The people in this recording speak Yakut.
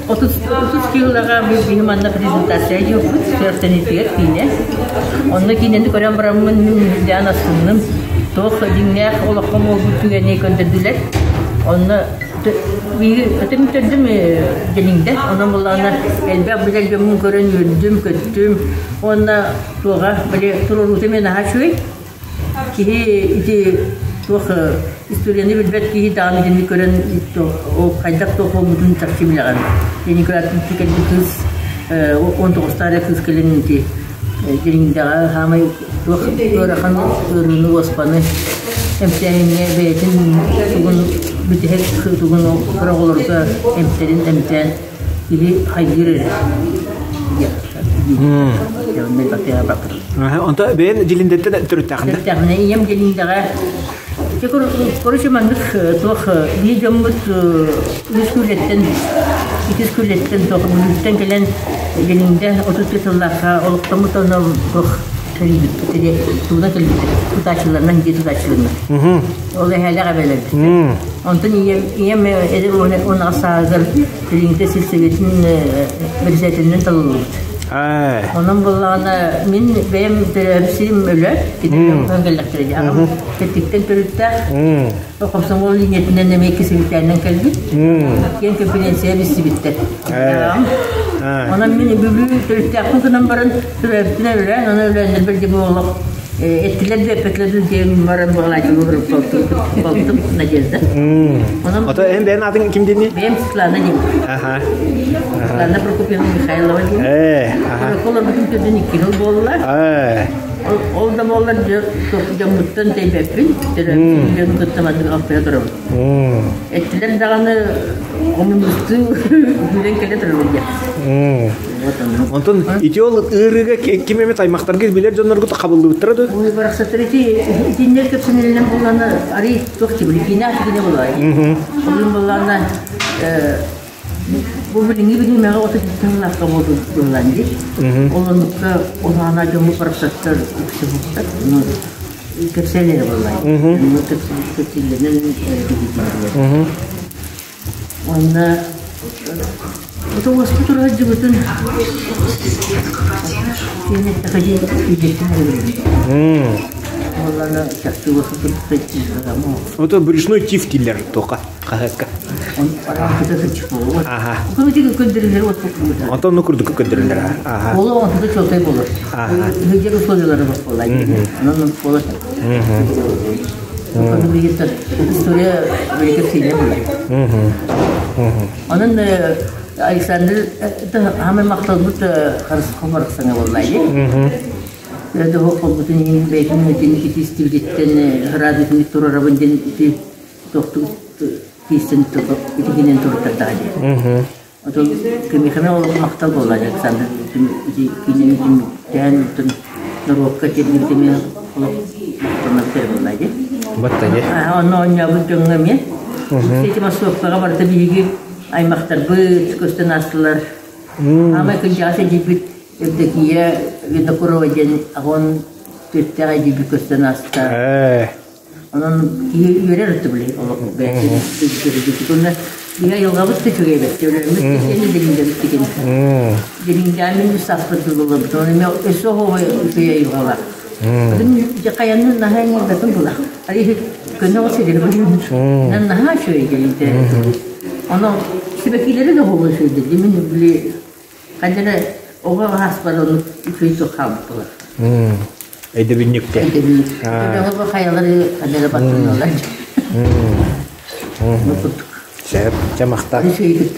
30 килоға биһи манна презентация дьиэппит сүрэхтэниитигэр киинэ. Онно киинэни көрөн бараммын мин үрдээн астынным. Туох дьиҥнээх олоххо буолбут түгэни көрдөрдүлэр. Онно биһи этим төрдүм дьэлиҥдэ. Онон буллаҕына элбэх билэр дьоммун көрөн үөрдүм, көттүм. Уонна туоҕа били туруоруута эмиэ наһаа үчүгэй. Киһи ити туох историяны билбэт киһи даҕаны итини көрөн ол хайдах туох буолбутун чахчы билэҕин. Ленинградтан кэлбит кыыс 19 эрэ кыыс кэлин ити Дьириҥдэҕэ хаамай туох ыарахан ыарыыны уоспаны эмтээһиҥҥэ бэйэтин тугун бүтэһик тугун кыра оҕолорго эмтэрин эмтээн киһи хайгыыр эрэ. Онто бэйэн Дьилиндэттэн төрүттээхин да? Төрүттээхпинэ ийэм Дьилиндэҕэ короче маннык туох биир дьоммут үс күлэттэн иккис күлэттэн туох Бүлүүттэн кэлэн Дьилиндэ 32 сыллаахха олохтоммут онно туох кэлбит тууна кэлбит тутааччыларынан дьиэ тутааччыларынан ол эһээлээх эбэлэрбит онтон ийэм ийэм эдэр уон сааһыгар Билиҥҥитэ сельсоветин председателинэн талыллыбыт. Онон буоллаҕына мин бэйэм төрөөбүт сирим өлө, кинилэр кэллэхтэрэ дии. Аҕам Кэттиктэн төрүттээх, комсомол линиятынан эмиэ кисибитээннэн кэлбит. Киэҥ конференция билсибиттэр. Онон мин Бүлүү төрүттээхпин гынан баран төрөөбүтүнэн өлөөн, онон өлөөннөрбөр дьэ буолуох Эттилэр да эппэтилэр да диэн баран баҕалааччылыы балтым Надежда. Онон Ото эн бэйэн аатыҥ ким диэний? Бэйэм Светлана диэн. Аха. Светлана Прокопьевна Михайлова диэн. Ээ, аха. Олорбутум төрдүн икки жыл буолла. Ээ. Ол да буоллар дьоммуттан тэйбэппин. Төрөөбүт дьону кытта маннык алтыһа турабын. Эттилэр даҕаны хомунустуу күүрэн кэлэ турабын диэн. Онтон ити ол ыарыыга ким эмит аймахтаргыт билэр дьонноргут хабыллыбыттара дуо? Ой, барахсаттар ити итиннэр кэпсэнэллэн буоллаана арый туох тибили киинэ киинэ буолай. Олун буоллаана бу билиҥҥи билимэҕэ ото тыллаахха буоллаан дии. Ол оннукка улаана дьоммут барахсаттар үксэ буттар. Кэпсэллэрэ буоллай. Кэпсэллэринэн биһиги Уонна отоҕоспут ураһдьыбытын диэн эттэхэ дии үйдеттин эрэ Уоллана чахчы Ото брюшной тиф дииллэр туоха хаһыакка. Аха. Онтон ну курдук көрдөрүллэр. Аха. Ол онтуга чуолкай болор. Хыдьар условиялары болар. Онон болар. История великая буолар. Онон Александр хамай махталбыт харысхал барахсаҥа буоллаайы. Дохуох холбутун иһин бэйэтин итин ити истибититтэн радиотын турарабын диэн ити тохту киистен итигинэн туруттардаҕа дии. Отон кимиэхэ ол махтал буолла Александр ити кинини түмүктээн оттон норуокка тиэрдибит эмиэ олох махтанар кэрэ буолла дии. Батта дии. Онно оонньообут дьоҥҥо эмиэ. Ити массовкаҕа барыта биһиги аймахтарбыт көстөн аастылар. Аамай кырдьаҕас эдьиийбит Евдокия Винокурова диэн аҕон түөртээх эдьиийбит көстөн ааста. Онон киһи үөрэр өттө били олох бэйэтин уонна биһи айылҕабыт да үчүгэй эбит өлөрмүт киһини дириҥдэбит дигин дириҥдээмин үс сааспыт дылылабыт оны эмиэ өссө оһоҕой үчүгэй айылҕалаах дьэ хайанын наһаа иҥэрбэтин була арыйы көнө оҕус сирин наһаа үчүгэй дириҥдэ ону сибэкиилэри да оһоҕой үчүгэй димин били Хайда эрэ оҕо аһаспар оннук үчүгэй суох хаалбыт буолар. Өйдөбүнньүктэр. Өйдөбүнньүк. Өйдөбүнньүк хайалары хайда эрэ баттаналлар. Сөп, чамахтар. Үчүгэй.